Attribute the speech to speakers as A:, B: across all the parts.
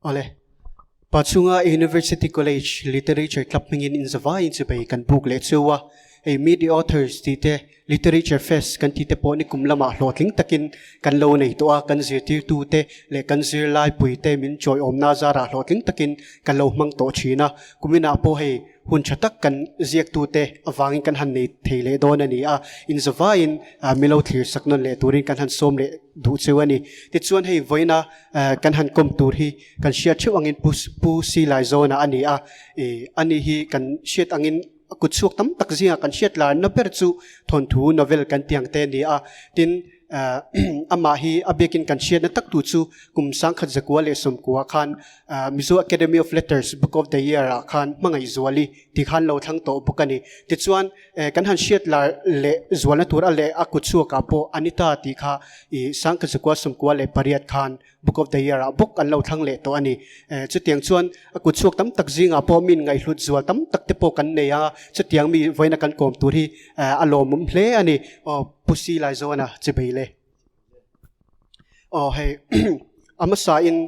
A: Awle. Pachhunga University College Literature Club hmingin inzavaiin chubei kan buk leh cheu a. Hei Meet the Authors tih te, Literature Fest kan tih te pawh nikum lamah hlawhtling takin kan lo nei tawh a, kan zirtirtute leh kan zirlaipui te min chawiawmna zarah hlawhtling takin kan lo hmang tawh thin a. Kuminah pawh hei hun tha tak kan ziaktute avangin kan han nei thei leh dawn a ni a, inzavaiin milo thlir sak nawn leh turin kan han sawm leh duh cheu a ni. Tichuan hei vawiina kan han kawm tur hi kan hriat theuh angin Pu Pu Silai Zawna a ni a, ih ani hi kan hriat angin a kut chhuak tam tak zingah kan hriat larna ber chu thawnthu novel kan tih ang te a ni a, tin amah hi a biakin kan hriatna tak tu chu kum sangkhat zakua leh sawmkua khan Mizo Academy of Letters Book of the Year ah khan hmangaih zuali tih khan lo thlang tawh bawk a ni. Tichuan kan han hriat lar leh zualna tur a leh a kut chhuakah pawh Anita tih kha ih sangkhat zakua sawmkua leh pariat khan Book of the Year ah bawk an lo thlang leh tawh a ni. Chutiang chuan a kut chhuak tam tak zingah pawh min ngaihhlut zual tam tak te pawh kan nei a, chutiang mi vawiina kan kawm tur hi a lawmawm hle a ni. Aw Pu Si Laizawna che bei le. Aw hei a hmasa in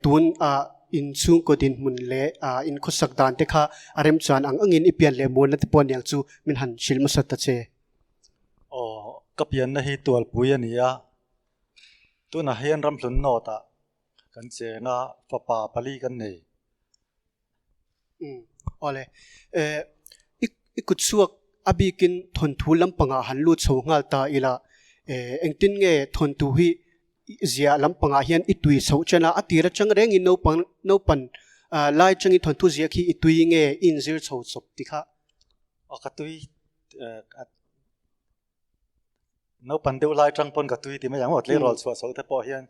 A: tun a inchhungkaw dinhmun leh in khawsak dan te kha a remchan ang angin i pian leh mualna te pawh aniang chu min han hrilh hmasa ta che.
B: Aw ka pianna hi Tualpui a ni a. Tunah hian ramhlun nawtah kan cheng a, fapa pali kan nei.
A: Umm awle. Eh i i kut chhuak a bikin thawnthu lampangah han lut chho nghal ta ila eh engtin nge thawnthu hi ziah lampangah hian i tui chhoh chen a, a tir atang rengin naupang naupan lai atangin thawnthu ziah khi i tui nge i inzir chho chawp ti kha?
B: Aw ka tui eh Naupan deuh lai tang pawn ka tui ti mai ang aw, tleirawl chhuah chho te pawh hian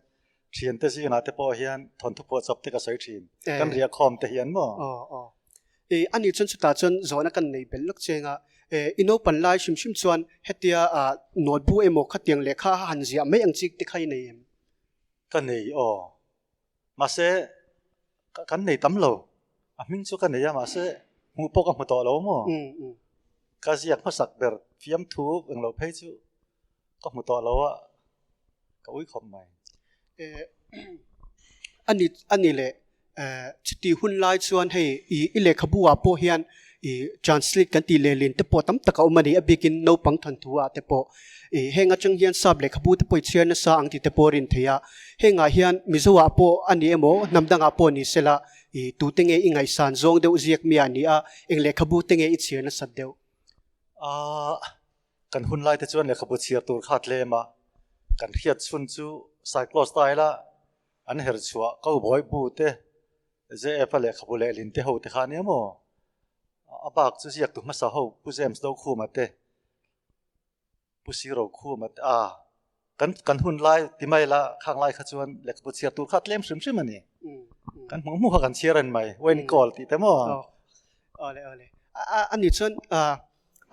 B: thian te zingah te pawh hian thawnthu phuah chawp te ka sawi thin, kan riah khawm te hian maw?
A: Aw aw. E ani chuan chutah chuan zawhna kan nei belh lawk cheng a, e i naupan lai hrim hrim chuan hetia notebook emaw khatiang lehkha a han ziah mai ang chi te kha i nei em?
B: Ka nei aw. Mahse kan nei tam lo, a hming chu ka nei a mahse hmuh pawh ka hmu tawh lo maw? Ka ziak hmasak ber fiamthu englo phei chu ka hmu tawh lo a, ka ui khawp mai.
A: Ani ani leh chuti hun lai chuan hei i lehkhabu ah pawh hian i translate kan tih lehlin te pawh tam tak a awm a ni, a bikin naupang thawnthu ah te pawh i heng atang hian sap lehkhabu te pawh i chhiar nasa ang tih te pawh a rin thei a, hengah hian Mizo ah pawh a ni emaw hnam dangah pawh ni sela i tute nge i ngaihsan zawng deuh ziak mi ah ni a, eng lehkhabu te nge i chhiar nasat deuh?
B: Aaa kan hun lai te chuan lehkhabu chhiar tur kha tlem a, kan hriat chhun chu Cyclo style a an her chhuah Cowboy bu te JF a lehkhabu lehlin te ho te kha ania maw? A bak chu ziak tu hmasa ho Pu James Dokhuma te, Pu Siro Khuma te a kan kan hun lai ti mai la khang lai kha chuan lehkhabu chhiar tur kha tlem hrim hrim a ni. Kan hmuh hmuh kha kan chhiar en mai, Wayne Cole tih te maw?
A: Awle awle. Ani chuan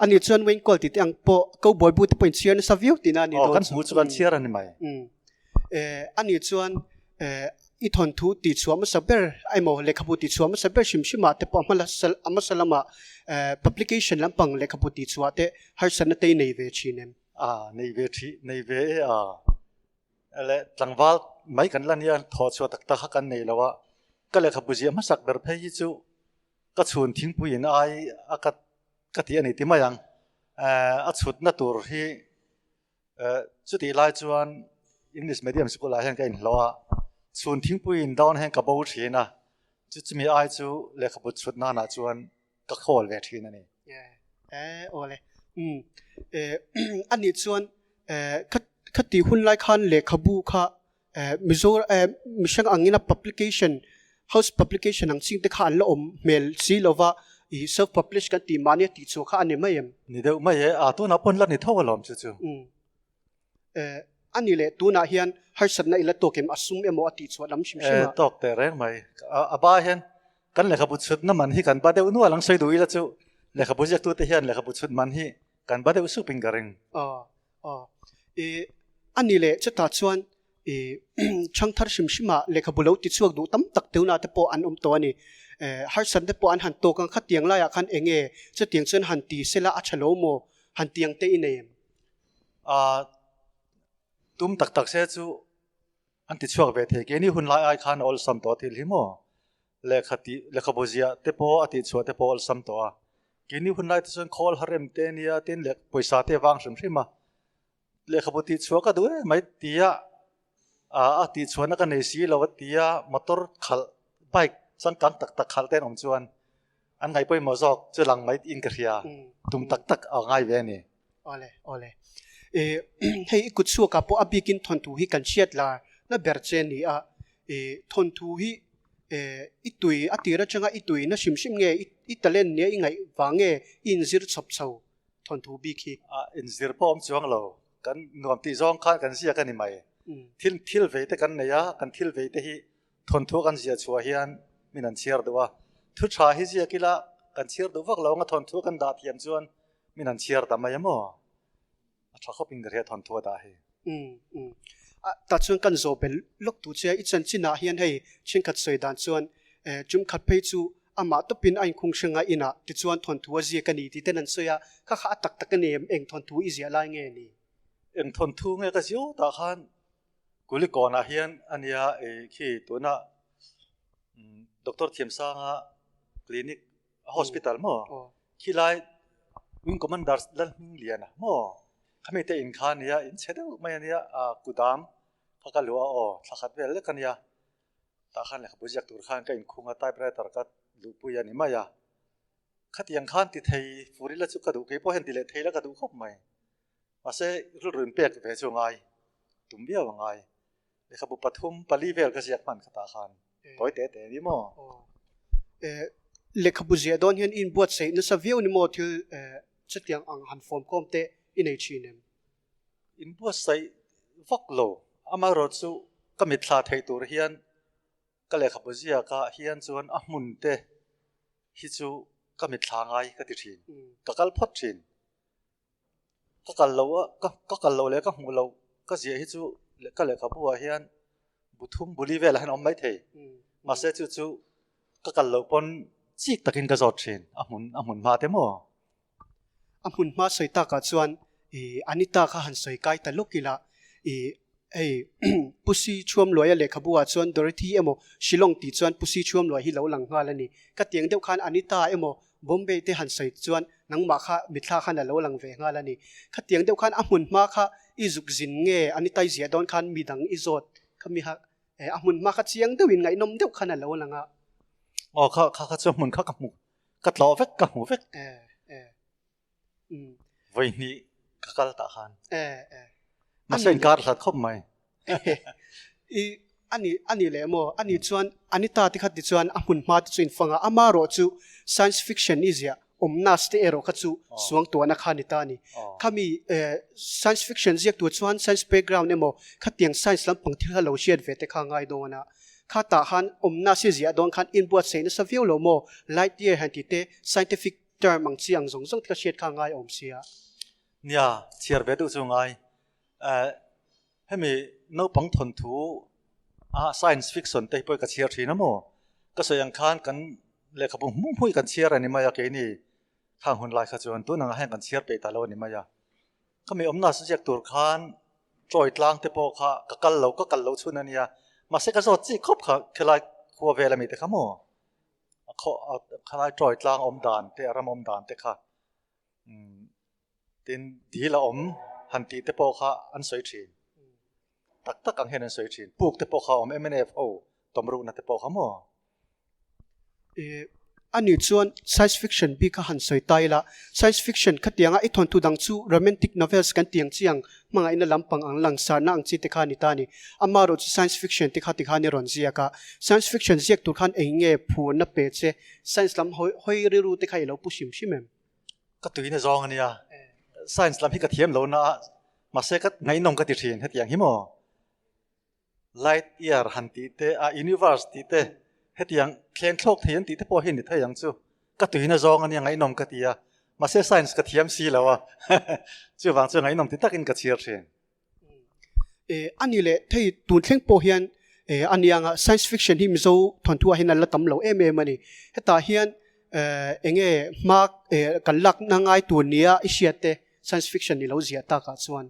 A: ani chuan Wayne Cole tih te ang pawh Cowboy bu te pawh in chhiar nasa viau tihna a ni
B: dawn. Kan hmuh chu kan chhiar a ni mai.
A: Ani chuan i thawnthu tih chhuah hmasa ber emaw lehkhabu tih chhuah hmasa ber hrim hrim ah te pawh a hmasa lama publication lampang lehkhabu tih chhuah te harsatna te i nei ve thin em?
B: A nei ve thin nei ve e a. Le tlangval mai kan la nia thawh chhuah tak tak kha kan nei lo a. Ka lehkhabu ziah hmasak ber phei hi chu ka chhun thingpui in ai a ka ka tih a ni ti mai ang. A chhutna tur hi Chutih lai chuan English medium school ah hian ka inhlawh a, chhun thingpui in dawn hian ka bo thin a, chu chumi ai chu lehkhabu chhut nanah chuan ka khawl ve thin a ni.
A: Eh awle umm eh anih chuan eh kha tih hun lai khan lehkhabu kha eh Mizo eh mihring angin a publication house publication ang ching te kha an la awm hmel si lova ih self publish kan tih mahni a tih chhuah kha a ni mai em?
B: Ni deuh mai e, a tunah pawn la ni tho alawm chu chu.
A: Umm eh a ni leh tunah hian harsatna i la tawk em a sum emaw a tih chhuah lam hrim hrim
B: a. Eh tawk teh reng mai, a ba hian kan lehkhabu chhutna man hi kan ba deuh nual ang sawi duh ila chu lehkhabu ziaktute hian lehkhabu chhut man hi kan ba deuh sup in ka ring.
A: Aw aw eh a ni leh chutah chuan eh chhangthar hrim hrim ah lehkhabu lo ti chhuak duh tam tak tuna te pawh an awm tawh a ni. Eh harsatna pawh an han tawk ang khatiang laiah khan eng nge chutiang chuan han ti sela a tha lo maw han tiang te i nei em?
B: Ah tum tak tak se chu. An ti chhuak ve thei. Keini hun lai ai khan a awlsam tawh a thil hi maw? Lehkha tih, lehkhabu ziah te pawh a tihchhuah te pawh a awlsam tawh a. Keini hun lai te chuan khawl harem te nia tin leh pawisa te vang hrim hrim a. Lehkhabu tihchhuah ka duh em mai tia a tihchhuahna ka nei si lo a tia motor khalh bike changkang tak tak khalh te an awm chuan an ngaih pawimawh zawk chu lang mai in ka hria. Tum tak tak a ngai ve a ni.
A: Awle awle. E hei i kut chhuakah pawh a bikin thawnthu hi kan hriat lar na ber che a ni a. E thawnthu hi e i tui a tir atanga i tui na hrim hrim nge i talent nia i ngaih vang nge i inzir chawp chho thawnthu bik hi?
B: A inzir pawh awm chuang lo. Kan nuam tih zawng khan kan ziak a ni mai. Thil thil vei te kan nei a, kan thil vei te hi thawnthu kan ziah chhuah hian min an chhiar duh a. Thu tha hi ziak ila kan chhiar duh vak lo anga thawnthu kan dah thiam chuan min an chhiar ta mai a maw? A tha khawp in ka hria thawnthu a dah hi.
A: Umm umm. A tah chuan kan zawh bel lawk tu che a, i chanchinah hian hei thenkhat sawi dan chuan eh chumkhat phei chu amah tawpin a inkhung hreng a inah tichuan thawnthu a ziak a ni tih ten an sawi a, kha kha a tak tak a ni em? Eng thawnthu i ziah lai nge ni?
B: Eng thawnthu nge ka ziah tah khan Kulikawnah hian a nia eh khi tuna Doctor Thiamsanga clinic hospital maw khilai Wing Commander Lalhmingliana maw khami te in kha ania in chhe deuh mai ania a kudam kha ka luah a aw thla khat vel lek ania tah khan lehkhabu ziak tur khan ka inkhung a typewriter ka luhpui a ni mai a khatiang khan ti thei fur ila chu ka duh keipawh hian ti leh thei la ka duh khawp mai mahse rilru in pek ve chu a ngai tum viau a ngai. Lehkhabu pathum pali vel ka ziak hman khatah khan tawi te te ni maw?
A: Lehkhabu ziah dawn hian in buatsaih nasa viau ni maw thil chutiang ang han form khawm te i nei thin em?
B: In buatsaih vak lo, amaherawh chu ka mitthla theih tur hian ka lehkhabu ziakah hian chuan a hmun te hi chu ka mitthla ngai ka ti thin, ka kal phawt thin. Ka kal lo a, ka kal lo leh ka hmuh loh ka ziah hi chu ka lehkhabu ah hian bu thum buli velah hian a awm mai thei. Mahse chu chu ka kal loh pawn chik takin ka zawt thin a hmun a hmun hma te maw?
A: A hmun hma sawi takah chuan ih Anita kha han sawi kai ta lawk ila ih Hei, Pusi Chhuamluaia lehkhabu ah chuan Dorothy emaw Shillong tih chuan Pusi Chhuamluai hi lo lang nghal a ni. Ka tiang deuh khan Anita emaw Bombay te han sawi chuan nangmah kha mitthla khan a lo lang ve nghal a ni. Kha tiang deuh khan a hmun hma kha i zuk zin nge Anita i ziah dawn khan mi dang i zawt kha mi kha a hmun hma kha chiang deuhin ngaihnawm deuh khan a lo lang a.
B: Aw kha kha kha chu hmun kha ka hmu ka tlawh vek ka hmu vek. Vawi hnih ka kal tah khan. Mahse in kar hlat khawp mai.
A: I ani ani leh maw ani chuan Anita te kha ti chuan a hmun hma te chu in fang a, ama erawh chu science fiction i ziah awmnas te erawh kha chu suangtuahna kha a ni ta a ni. Khami science fiction ziak tur chuan science background emaw khatiang science lampang thil kha lo hriat ve te kha a ngai dawn a. Kha tah khan awmnas i ziah dawn khan inbuatsaih nasa viau lo maw light year han ti te scientific Term ang chi ang zawng zawng te ka hriat kha ngai awm sia.
B: Nia, chhiar ve deuh chu ngai. Eh, hemi naupang thawnthu a science fiction te hi pawh ka chhiar thin a maw? Ka sawi ang khan kan lehkhabu hmuh hmuh hi kan chhiar a ni mai a keini khang hun lai kha chuan tun angah hian kan chhiar peih ta lo a ni mai a. Khami awmna ziak tur khan Troy tlang te pawh kha ka kal lo, ka kal lo chhun a nia. Mahse ka zawt chi khawp kha khilai khua vel ami te kha maw? A khaw a khalai tawi tlang awm dan te a ram awm dan te kha umm tin dil a awm han tih te pawh kha an sawi thin tak tak ang hian an sawi thin puk te pawh kha a awm mnf ho tawm rukna te pawh kha maw.
A: Eh ani chuan science fiction bik kha han sawi ta ila science fiction khatianga i thawnthu dang chu romantic novels kan tih ang chi ang Hmangaihna lampang ang langsarna ang chi te kha a ni ta a ni. Amaherawh chu science fiction te kha tikhan i rawn ziak a. Science fiction ziak tur khan eng nge phurna pe che? Science lam hawi rilru te kha i lo pu hrim hrim em?
B: Ka tuina zawng a nia. Science lam hi ka thiam lo na a, mahse ka ngaihnawm ka ti thin hetiang hi maw? Light year han tih te, a universe tih te, hetiang thleng thlawk thei an tih te pawh hi ni thei ang chu. Ka tuina zawng a nia ngaihnawm ka ti a, mahse science ka thiam si lo a, chuvang chu ngaihnawm ti takin ka chhiar thin.
A: Eh, a ni leh thei tun thleng pawh hian eh a nia anga science fiction hi Mizo thawnthu ah hian a la tam lo em em a ni. Hetah hian eh enge hma eh kan lakna ngai tur nia i hriat te science fiction ni lo ziah takah chuan.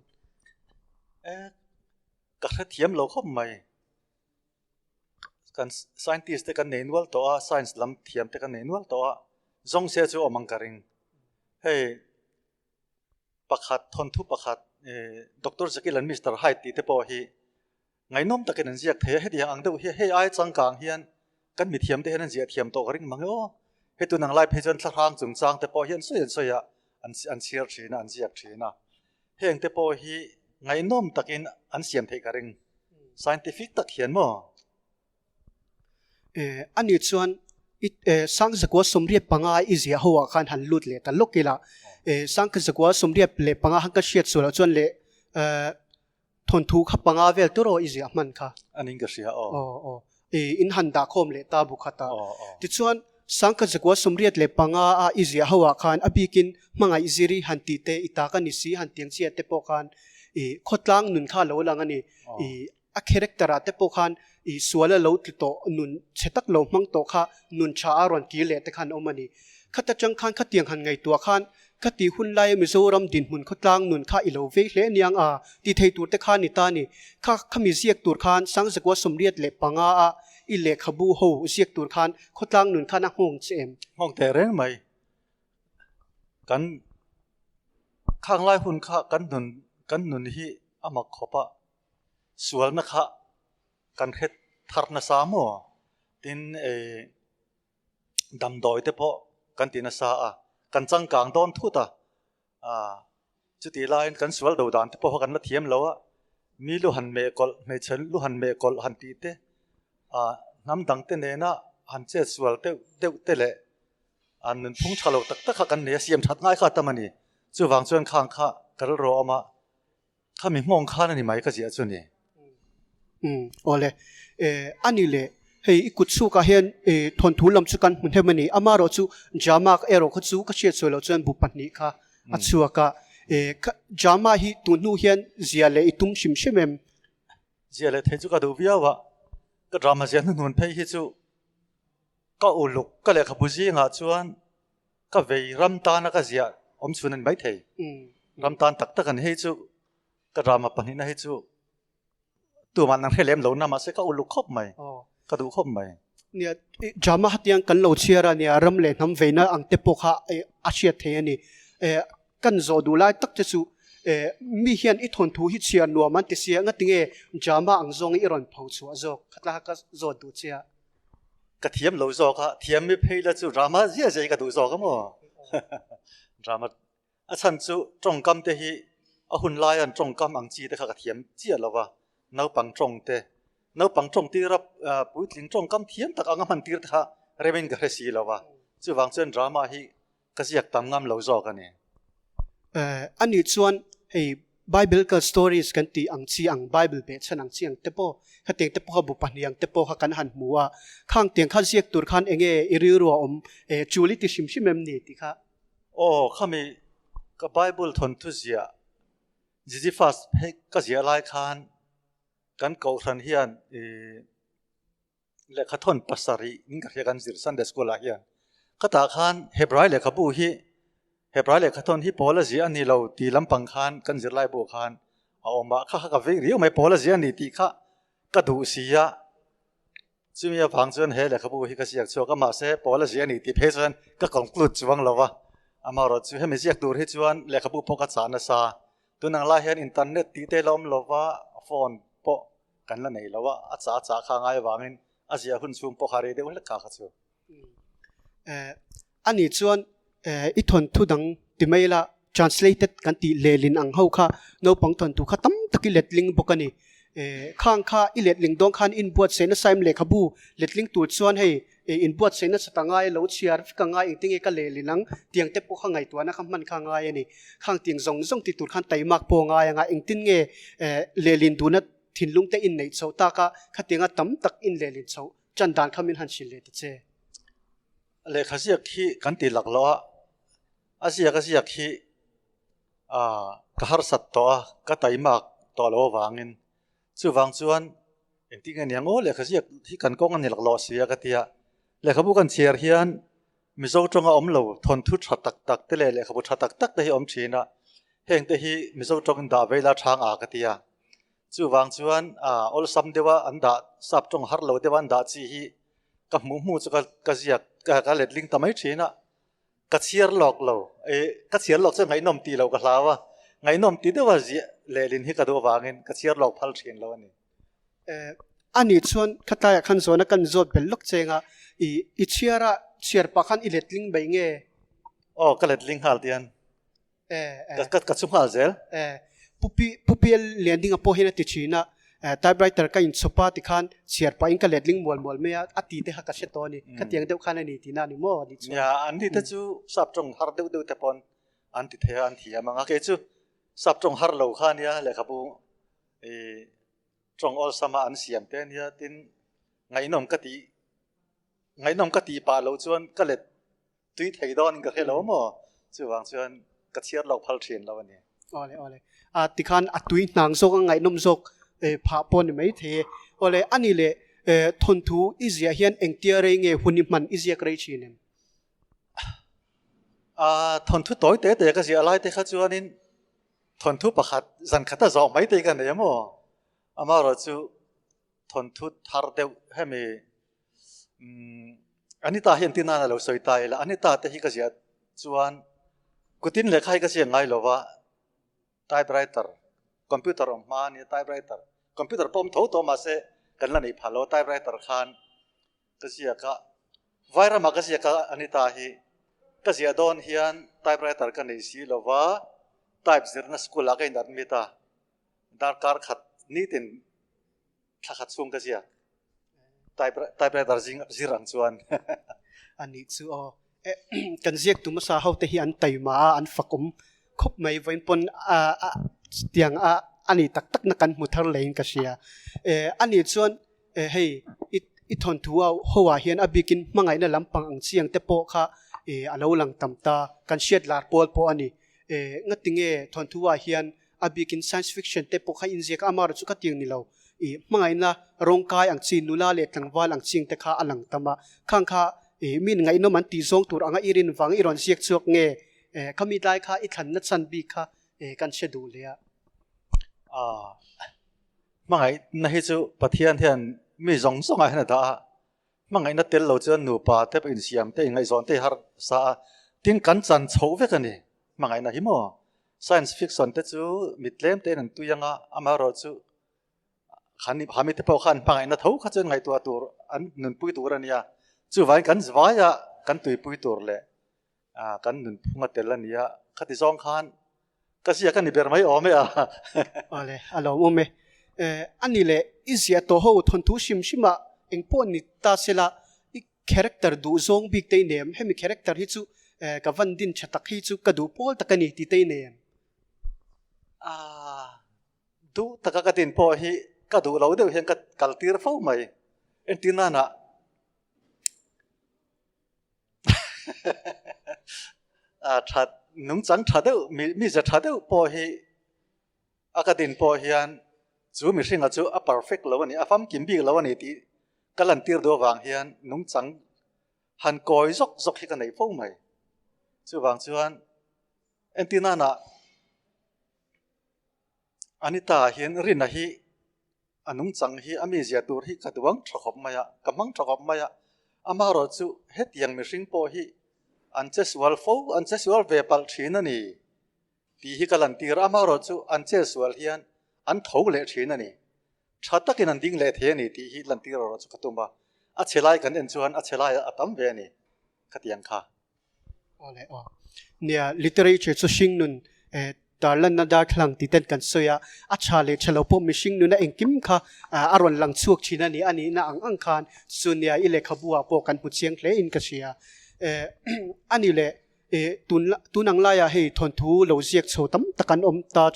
B: Eh, Ka hrethiam lo khawp mai. Kan scientist te kan nei nual tawh a, science lam thiam te kan nei nual tawh a, zawng se chu awm ang ka ring. Hei pakhat thawnthu pakhat Doctor Jekyll and Mister Hyde tih te pawh hi ngaihnawm takin an ziak thei a, hetiang ang deuh hi hei ai changkang hian kan mithiam te hian an ziah thiam tawh ka ring mang e aw. Hei tun ang lai phei chuan thlahrang chungchang te pawh hi an sawi an sawi a, an chhiar thin a, an ziak thin a. Heng te pawh hi ngaihnawm takin an siam theih ka ring. Scientific tak hian maw?
A: Ani chuan i Sangzakua 85 i ziah ho ah khan han lut leh ta lawk ila. Sangzakua 85 han ka hriat sual ah chuan leh thawnthu kha panga vel tur aw i ziah hman kha.
B: Anin ka hria aw.
A: Aw aw. I in han dah khawm leh ta bu khat a. Tichuan Sangkazakua 85 a i ziah ho ah khan a bikin hmangaih ziri han tih te i tak a ni si han tiang chiah te pawh khan i khawtlang nun kha a lo lang a ni. I A character ah te pawh khan i sual a lo tlu tawh, nun chhe tak lo hmang tawh kha nun tha a rawn kir leh te khan awm a ni. Khata chang khan khatiang han ngaihtuah khan ka tih hun laia Mizoram dinhmun khawtlang nun kha i lo vei hle aniang a ti thei tur te kha ni ta ni. Kha khami ziak tur khan Sangzakua 85 a i lehkhabu ho ziak tur khan khawtlang nun khan a nghawng che em?
B: Nghawng teh reng mai. Kan khang lai hun kha kan nun kan nun hi a mak khawp a. Sualna kha kan hre thar nasa maw? Tin, damdawi te pawh kan ti nasa a, kan changkang dawn thut a, chutih laiin kan sual do dan te pawh kha kan la thiam lo a, mi lu han meh kawlh, hmeichhe lu han meh kawlh han tih te, hnam dang te nena han chet sual deuh deuh te leh an nunphung tha lo tak tak kha kan nei a, siam that ngai kha a tam a ni. Chuvang chuan khang kha ka rilru a awm a. Khami nghawng khan a ni mai ka ziah chu ni.
A: Umm awle. Eh ani le hei i kut chhukah hian eh thawnthu lam chu kan hmu hnem a ni. Amaherawh chu drama erawh kha chu ka hriat sawi loh chuan bu pahnih kha a chhuak a. Eh kha drama hi tun hnu hian zia leh i tum hrim hrim em?
B: Zia leh thei chu ka duh viau a, ka drama zia hnuhnun phei hi chu ka uluk ka lehkhabu zingah chuan ka vei ram tana ka ziah awm chhun a ni maithei. Ram tan tak tak a ni. Hei chu ka drama pahnihna hi chu tumah nang hre lem lo na mahse ka uluk khawp mai. Ka duh khawp mai.
A: Nia, drama hatiang kan lo chhiar a nia, ram leh hnam veina ang te pawh kha a hriat thei a ni. Kan zawh duh lai tak te chu mi hian i thawnthu hi chhiar nuam an ti sia, ngatinge drama ang zawng i rawn pho chhuah zawk? Khatla kha ka zawt duh che a.
B: Ka thiam lo zawk a, thiam mi phei la chu drama ziah ziah hi ka duh zawk a maw? Drama a chhan chu tawngkam te hi a hun laia an tawngkam ang chi te kha ka thiam chiah lo va, naupang tawng te, naupang tawng tira puitling tawngkam thiam tak anga hman tir te kha remin ka hre si lo va, chuvang chuan drama hi Ka ziak tam ngam lo zawk a ni.
A: A nih chuan hei Biblical stories kan tih ang chi ang, Bible behchhan ang chi ang te pawh, khatiang te pawh kha bu pahnih ang te pawh kha kan han hmu a, khang tiang kha ziak tur khan enge i rilru a awm, chul i ti hrim hrim em ni tih kha.
B: Aw, khami ka Bible thawnthu ziah Ziziphus hei ka ziah lai khan kan kohhran hian i Lehkhathawn pasarih ning ka hria kan zir Sunday School ah hian khatah khan Hebrai lehkhabu hi Hebrai lehkhathawn hi Paula ziah a ni lo tih lampang khan kan zirlai bu khan a awm a, kha kha ka vei riau mai Paula ziah a ni tih kha ka duh si a, chumi avang chuan he lehkhabu hi ka ziak chhuak a, mahse Paula ziah a ni tih phei chuan ka conclude chuang lo va, amaherawhchu hemi ziak tur hi chuan lehkhabu pawh ka chah nasa, tunang lai hian internet tih te la awm lo va, phone pawh Kan la nei lo a, a chah chah kha ngai avangin a ziah hun chhung pawh kha rei deuh hlek kha kha chu.
A: Eh, ani chuan eh, i thawnthu dang ti mai la, translated kan tih lehlin ang ho kha naupang thawnthu kha tam tak i letling bawk a ni. Eh, khang kha i letling dawn khan inbuatsaihna saim lehkhabu letling tur chuan hei eh, inbuatsaihna chata ngai lo chhiar vek a ngai engtinge ka lehlin ang tiang te pawh kha ngaihtuahna kha hman kha ngai a ni. Khang tiang zawng zawng ti tur khan taimak pawh a ngai ang a, engtin nge eh, lehlin duhna Thinlung te inneih chhoh tak a, khatianga tam tak in lehlin chhoh tan dan kha min han hrilh leh ta che.
B: Lehkha ziak hi kan ti lak loh a, a ziak a ziak hi ka harsat tawh a, ka taimak tawh loh avangin chuvang chuan engtin nge niang aw lehkha ziak hi kan kawng a ni lak loh si a ka ti a, lehkhabu kan chhiar hian Mizo tawnga awm lo thawnthu tha tak tak te leh lehkhabu tha tak tak te hi awm thin a, heng te hi Mizo tawngin dah vei la chang a ka ti a. Chuvang chuan awlsam deuha an dah sap tawng har lo deuha an dah chi hi ka hmuh hmuh chu ka ziak ka letling ta mai thin a, ka chhiar lawk lo. Ka chhiar lawk chuan ngaihnawm tih loh ka hlau a, ngaihnawm ti deuha ziah lehlin hi ka duh avangin ka chhiar lawk phal thin lo a ni.
A: A nih chuan khatlaiah khan zawhna kan zawt belh lawk cheng a, i chhiar a, chhiar pah khan i letling mai nge?
B: Aw, ka letling nghal tian. Ka chu nghal zel.
A: Pupi Pupiel Liandinga pawh hian a ti thin a, typewriter ka inchhawp a tikhan chhiar pahin ka letling mual mual mai a, a ti te kha ka hre tawh a ni. Khatiang deuh khan a ni tihna a ni maw? Ani
B: chuan. Nia, an ni te chu sap tawng har deuh deuh te pawn an ti thei a, an thiam ang a. Kei chu sap tawng har lo kha a nia, lehkhabu tawng awlsama an siam te a nia, tin ngaihnawm ka tih ngaihnawm ka tih pah loh chuan ka let tui thei dawnin ka hre lo maw? Chuvang chuan ka chhiar lo phal thin lo a ni.
A: Awle awle. A tikhan a tui hnang zawk a ngaihnawm zawk phah pawh ni mai thei e. Awle ani leh thawnthu i ziah hian engtia rei nge hun i hman i ziak rei thin em?
B: A thawnthu tawi te te ka ziah lai te kha chuanin thawnthu pakhat zan khat a zawh mai te ka nei a maw? Amaherawhchu thawnthu thar deuh hemi Anita hi entir nan a lo sawi ta ila, Anita te hi ka ziah chuan kutin lehkha hi ka ziak ngai lo va, typewriter, computer awm hma ania typewriter, computer pawh awm tho tawh mahse kan la nei phah lo a, typewriter khan ka ziak a, Vairamah ka ziak a Anita hi ka ziah dawn hian typewriter ka nei si lo va, type zirna school ah ka in admit a, darkar khat nitin thla khat chhung ka ziak typewriter zing zir ang chuan.
A: A nih chu aw. Kan ziak tu hmasa ho te hi an taima a, an fakawm khawp mai. Vawiin pawn tiang a a ni tak tak na kan hmu thar leiin ka hria. A nih chuan hei i thawnthu a ho ah hian a bikin hmangaihna lampang ang chiang te pawh kha a lo lang tam ta. Kan hriat lar pawl pawh a ni. Ngatinge thawnthu ah hian A bikin science fiction te pawh kha inziak a, amaherawhchu ka tiang ni lo. I hmangaihna rawngkai ang chi, nula leh tlangval ang ching te kha a lang tam a. Khang kha i min ngaihnawm an tih zawng tur anga i rin vang i rawn ziak chhuak nge? Khami tlai kha i thlanna chhan bik kha kan hre duh hle a.
B: Hmangaihna hi chu Pathian hian mi zawng zawngah hian a dah a. Hmangaihna tel lo chuan nupa te pawh insiam te, inngaihzawn te hi harsa a. Tin, kan chan chhoh vek a ni. Hmangaihna hi maw? Science fiction te chu mi tlem tein an tui anga, amaherawhchu khan ha mite pawh khan hmangaihna tho kha chuan ngaihtuah tur an nunpui tur a nia. Chuvangin kan vaia kan tuipui tur leh kan nunphung a tel a nia. Khati zawng khan ka ziak a ni ber mai awm e a.
A: Awle, a lo awm e. A ni leh i ziah tawh ho thawnthu hrim hrimah engpawh ni ta sela i Character duh zawng bik te i nei em? Hemi character hi chu ka van din tha tak hi chu ka duh pawl tak a ni ti te i nei em?
B: Aaa, duh taka ka din pawh hi ka duh lo deuh hian ka kal tir fo mai. Entir nana tha nungchang tha deuh mi za tha deuh pawh hi A ka din pawh hian chu mihringa chu a perfect lo a ni, a famkim bik lo a ni tih ka lantir duh avang hian nungchang han kawi zawk zawk hi ka nei fo mai. Chuvang chuan entir nana Anita hian Rina hi a nungchang hi a mizia tur hi ka duang tha khawp mai a, ka hmang tha khawp mai a, amaherawhchu hetiang mihring pawh hi an che sual fo, an che sual ve palh thin a ni. Tih hi ka lantir a, amaherawhchu an chetsual hian an tho leh thin a ni. Tha takin an ding leh thei a ni tih hi lantir erawh chu ka tum a, a chhe lai kan en chuan a chhe laiah a tam ve a ni khatiang kha.
A: Aw le aw. Nia, literature chu hringnun eh tarlanna darthlalang tih ten kan sawi a, a tha leh tha lo pawh mihring nuna engkim kha a rawn lang chhuak thin a ni, a nihna ang ang khan chu nia i lehkhabu ah pawh kan hmu chiang hle in ka hria. Eh a ni leh Eh, tun tun ang laiah hei thawnthu lo ziak chho tam tak an awm ta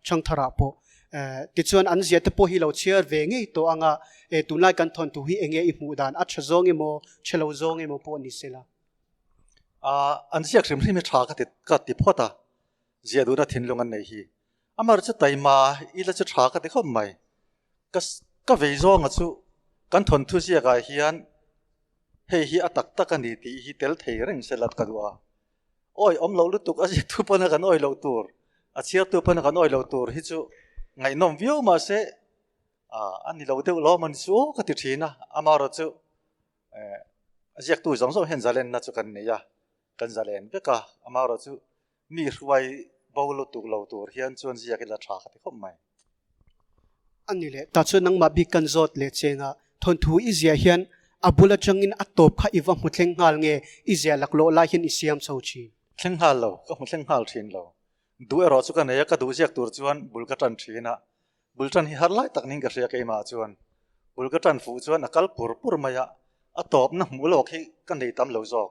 A: Chhangtharah pawh. Eh, tichuan an ziah te pawh hi lo chhiar ve ngei tawh anga, eh, tunlai kan thawnthu hi enge i hmuh dan, a tha zawng emaw, tha lo zawng emaw pawh ni sela.
B: Ah, an ziak hrim hrim hi tha ka ti ka ti phawt a, ziah duhna thinlung an nei hi. Amaherawhchu chu taima ila chu tha ka ti khawp mai. Ka ka vei zawnga chu kan thawnthu ziakah hian Hei hi a tak tak a ni tih hi tel thei reng se lat ka duh a. Awi awm loh lutuk a ziaktu pawn a kan awi loh tur, a chhiartu pawn a kan awi loh tur hi chu ngaihnawm viau mahse A ni lo deuh lawm a ni chu aw ka ti thin a, amaherawhchu a ziaktu zawng zawng hian zalenna chu kan nei a, kan zalen vek a, amaherawhchu mi hruai bo lutuk lo tur hian chuan ziak ila tha ka ti khawp mai.
A: A ni leh, tah chuan nangmah bik kan zawt leh cheng a, thawnthu i ziah hian a bul atangin a tawp kha i va hmu thleng nghal nge i ziah laklawh lai hian i siam chho thin?
B: Thleng nghal lo, ka hmu thleng nghal thin lo. Duh erawh chu ka nei a, ka duh ziak tur chuan bul ka tan thin a, bul tan hi har lai tak niin ka hria keimah chuan. Bul ka tan fuh chuan a kal pur pur mai a, a tawpna hmuh lawk hi ka nei tam lo zawk.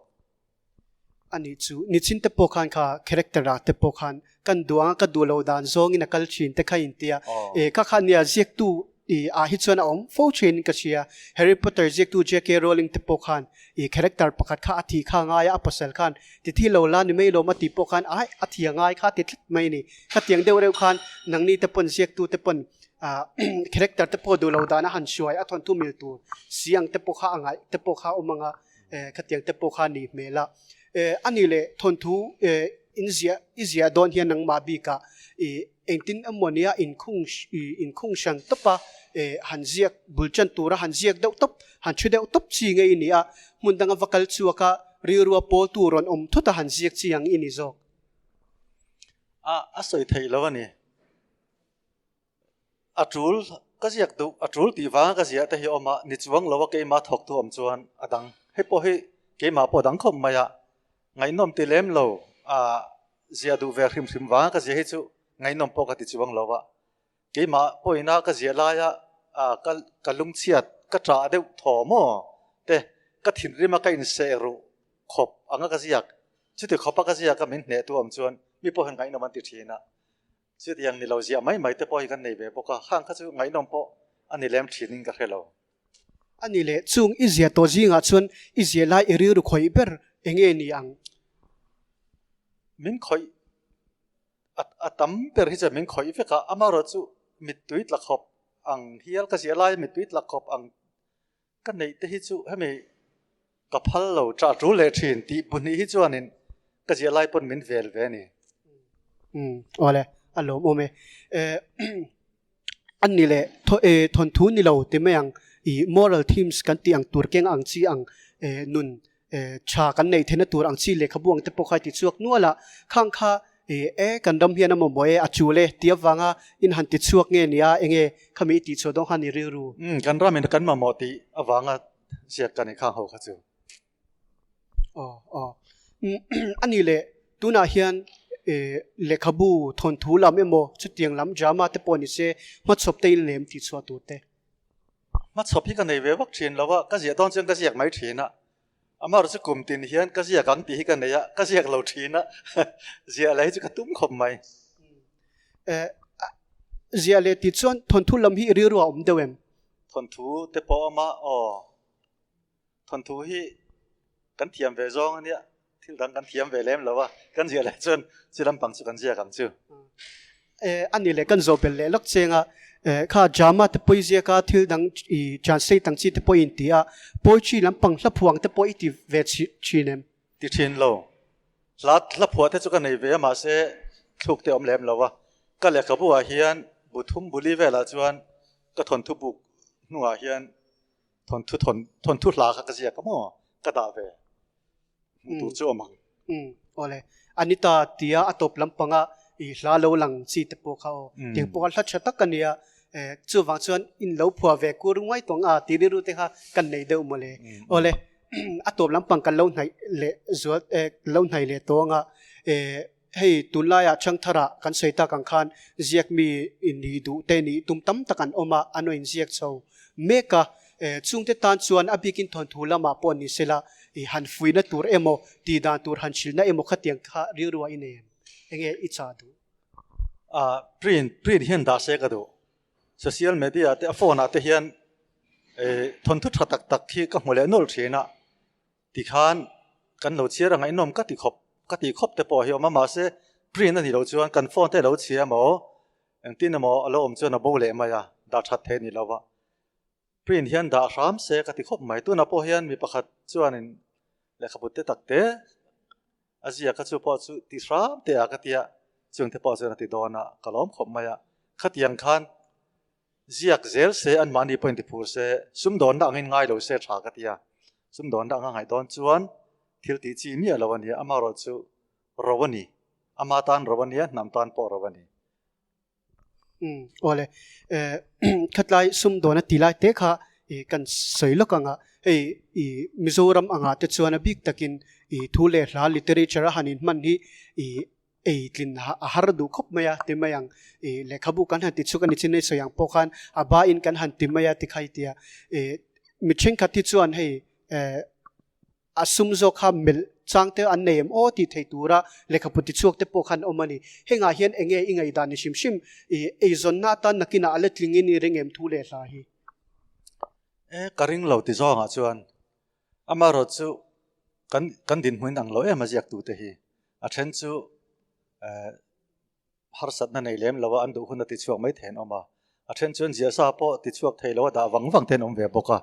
A: A nih chu, nichin te pawh khan kha character ah te pawh khan kan duh ang a, ka duh lo dan zawngin a kal thin te kha intia. E kha kha nia ziaktu i ah hi chuan a awm fo thin in ka hria. Harry Potter ziaktu JK Rowling te pawh khan i character pakhat kha a thih kha a ngai a, a pasal khan ti thi lo la ni mai lawm a tih pawh khan ai a thi a ngai kha ti tlat mai a ni. Khatiang deuh reuh khan nangni te pawn ziaktu te pawn ah character te pawh duh lo dan a han hruai a thawnthu mil tur si ang te pawh kha a ngaih te pawh kha a awm ang a. Khatiang te pawh kha a nih hmel a. A nih leh thawnthu in ziah i ziah dawn hian nangmah bikah i engtin emaw nia inkhung inkhung hran tawp a han ziak bul tan tura han ziak deuh tawp han thu deuh tawp chi nge i ni a, hmun danga va kal chhuak a rilrua pawl tu rawn awm thut a han ziak chi ang i ni zawk.
B: A a sawi theih lo a ni. A tul ka ziak duh, a tul tih vanga ka ziah te hi a awm a, ni chuang lo a keimah thawktu awm chuan a dang. Hei pawh hi keimah pawh a dang khawp mai a, ngaihnawm ti lem lo a ziah duh ve hrim hrim vanga ka ziah hi chu ngaihnawm pawh ka ti chuang lo a. Keimah pawhin a ka ziah laia ka ka lungchhiat ka ṭah deuh thaw maw te ka thinrim a ka inseh ruh khawp anga ka ziak. Chuti khawp a ka ziak a min hnehtu awm chuan mi pawh hian ngaihnawm an ti ṭhin a. Chutiang ni lo ziah mai mai te pawh hi kan nei ve bawk a, khang kha chu ngaihnawm pawh a ni lem thin in ka hre lo.
A: A ni leh, chung i ziah tawh zingah chuan i ziah lai i rilru khawih ber eng nge ni ang?
B: Min khawih a a tam ber hi chuan min khawih vek a, amaherawh chu mittui tla khawp ang hial ka ziah lai mittui tla khawp ang Ka neih te hi chu hemi ka phal lo ṭah ṭul leh ṭhin tih pahnih hi chuanin ka ziah lai pawn min vel ve a ni.
A: Umm awle a lawmawm e. Eh an ni leh thaw eh thawnthu ni lo ti mai ang ih moral themes kan tih ang tur keng ang chi ang eh nun eh tha kan neih theihna tur ang chi lehkhabu ang te pawh kha i ti chhuak nual a khang kha E, kan ram hian a mamawh e, a chul e tih avanga in han ti chhuak nge nia, enge khami i tih chhuah dawn khan i rilru?
B: Umm, kan ramin kan mamawh tih avanga ziak ka ni khang ho kha chu.
A: Aw, aw. A nih leh, tunah hian e, lehkhabu thawnthu lam emaw chutiang lam drama te pawh ni se, hmachhawp te in lem tih chhuah tur te.
B: Hmachhawp hi ka nei ve vak thin lo a, ka ziah dawn chuan ka ziak mai thin a, Amaherawhchu chu kum tin hian ka ziak ang tih hi ka nei a, ka ziak lo thin a, ziah leh hi chu ka tum khawp mai.
A: Ziah leh tih chuan thawnthu lam hi i rilru a awm deuh em?
B: Thawnthu te pawh a awm a, aw. Thawnthu hi kan thiam ve zawng a nia, thil dang kan thiam ve lem lo a, kan ziah leh chuan chi lampang chu kan ziak ang chu.
A: A ni leh kan zawh belh leh lawk cheng a, kha drama te pawh i ziak a, thil dang i translate ang chi te pawh i inti a, poetry lampang hla phuang te pawh i ti ve thin em?
B: Ti thin lo. Hla hla phuah te chu ka nei ve a mahse thluk te awm lem lo a, ka lehkhabu ah hian bu thum buli velah chuan ka thawnthu buk hnungah hian thawnthu thawnthu hla kha ka ziak a maw ka dah ve. Hmuh tur chu awm ang.
A: Umm awle. Anita tia a tawp lampanga i hla lo lang chi te pawh kha aw. Tiang pawh kha hla tha tak a nia. Chuvang chuan in lo phuah ve kur nguai tawng a ti rilru te kha kan nei deuh mawle. Awle a tawp lampang kan lo hnaih leh zual lo hnaih leh tawng a. Hei tunlaiah Changthara kan sawi tak ang khan ziakmi nih duh te nih tum tam tak an awm a, an rawn inziak chho mek a. Chungte tan chuan a bikin thawnthu lamah pawh ni sela i han fuihna tur emaw, tih dan tur han hrilhna emaw khatiang kha rilruah i nei em? Enge i chah duh?
B: Print, print hian dah se ka duh. Social media te a phone ah te hian thawnthu tha tak tak hi ka hmu leh nawlh thin a. Tikhan kan lo chhiar a ngaihnawm ka ti khawp ka ti khawp te pawh hi a awm a mahse print a nih loh chuan kan phone te a lo chhia emaw engtin emaw a lo awm chuan a bo leh mai a dah that theih a ni lo a print hian dah hram se ka ti khawp mai tunah pawh hian mi pakhat chuanin lehkhabu te tak te a ziak kha chu pawh chu ti hram teh a ka tia chungte pawh chuan a ti dawn a ka lawm khawp mai a khatiang khan. Ziak zel se anmahni pawhin ti phur se, sumdawnna angin ngai lo se tha ka ti a. Sumdawnna anga ngaih dawn chuan thil tih chi miah lo a ni a, amaherawhchu ro a ni. Ama tan ro a nia, hnam tan pawh ro a ni.
A: Umm awle eh khatlai sumdawn a ti lai te kha ih kan sawi lawk ang a, hei ih Mizoram angah te chuan a bik takin ih thu leh hla literature a han inhman hi ih ei tlin a har duh khawp mai a ti mai ang ih lehkhabu kan han ti chhuk a ni chin hei sawi ang pawh khan a ba in kan han ti mai a ti khai tia ih mi thenkhat hi chuan hei eh A sum zawk kha melh chang te an nei em aw tih theih tura lehkhabu tichhuak te pawh khan awm a ni. Hengah hian enge i ngaihdan ni hrim hrim i eizawnna atan nakinah a la tlingin i ring em thu leh hla hi?
B: E, ka ring lo ti zawngah chuan amaherawh chu kan kan dinhmun ang lo em a ziaktute hi. A then chu eh harsatna nei lem lo a an duh hun a tichhuak mai thei an awm a, a then chuan ziahsa pawh tichhuak thei lo a dah vang vang te an awm ve bawk a,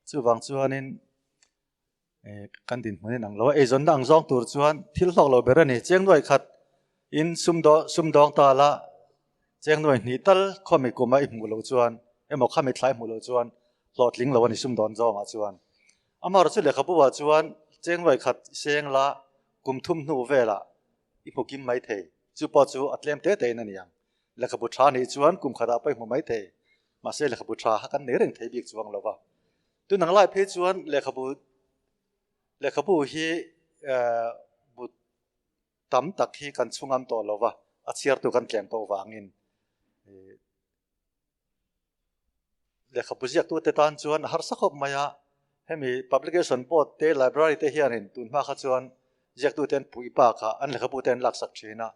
B: chuvang chuanin kan dinhmun in ang lo a, eizawnna ang zawng tur chuan thil hlawk lo ber a ni, cheng nuai khat in sumdaw sumdawng ta la cheng nuai hnih tal khawmi kuma i hmuh loh chuan emaw khami thlai hmuh loh chuan hlawhtling lo a ni sumdawn zawngah chuan. Amaherawhchu chu lehkhabu ah chuan cheng nuai khat seng la kum thum hnu velah i hmu kim mai thei. Chu pawh chu a tlem te tein a ni ang. Lehkhabu tha nih chuan kum khatah pawh i hmu mai thei. Mahse lehkhabu tha kha kan nei reng thei bik chuang lo va. Tunang lai phei chuan lehkhabu lehkhabu hi bu tam tak hi kan chhungam tawh lo va, a chhiartu kan tlem tawh vangin. Lehkhabu ziaktute tan chuan a harsa khawp mai a, hemi publication board te library te hianin tun hma kha chuan ziaktute an puih bakah an lehkhabu te an laksak thin a,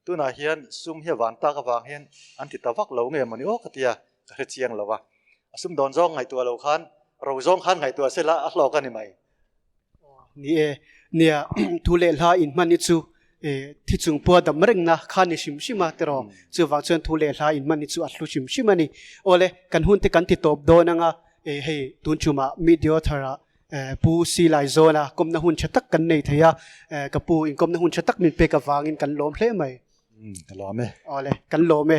B: tunah hian sum hi a van tak avang hian an ti ta vak lo nge mawni aw ka tia ka hre chiang lo a, a sumdawn zawng ngaihtuah lo khan ro zawng khan ngaihtuah sela a hlawk a ni mai.
A: Ni e, nia thu leh hla inhman hi chu thi chung pawha dam rengna kha ni hrim hrim a tiraw? Chuvang chuan thu leh hla inhman hi chu a hlu hrim hrim a ni. Awle, kan hun te kan ti tawp dawn anga hei tun chumah media tharah Pu Silai Zawna kawmna hun tha tak kan nei thei a, ka pu inkawmna hun tha tak min pek avangin kan lawm hle mai.
B: Ka lawm e.
A: Awle, kan lawm e.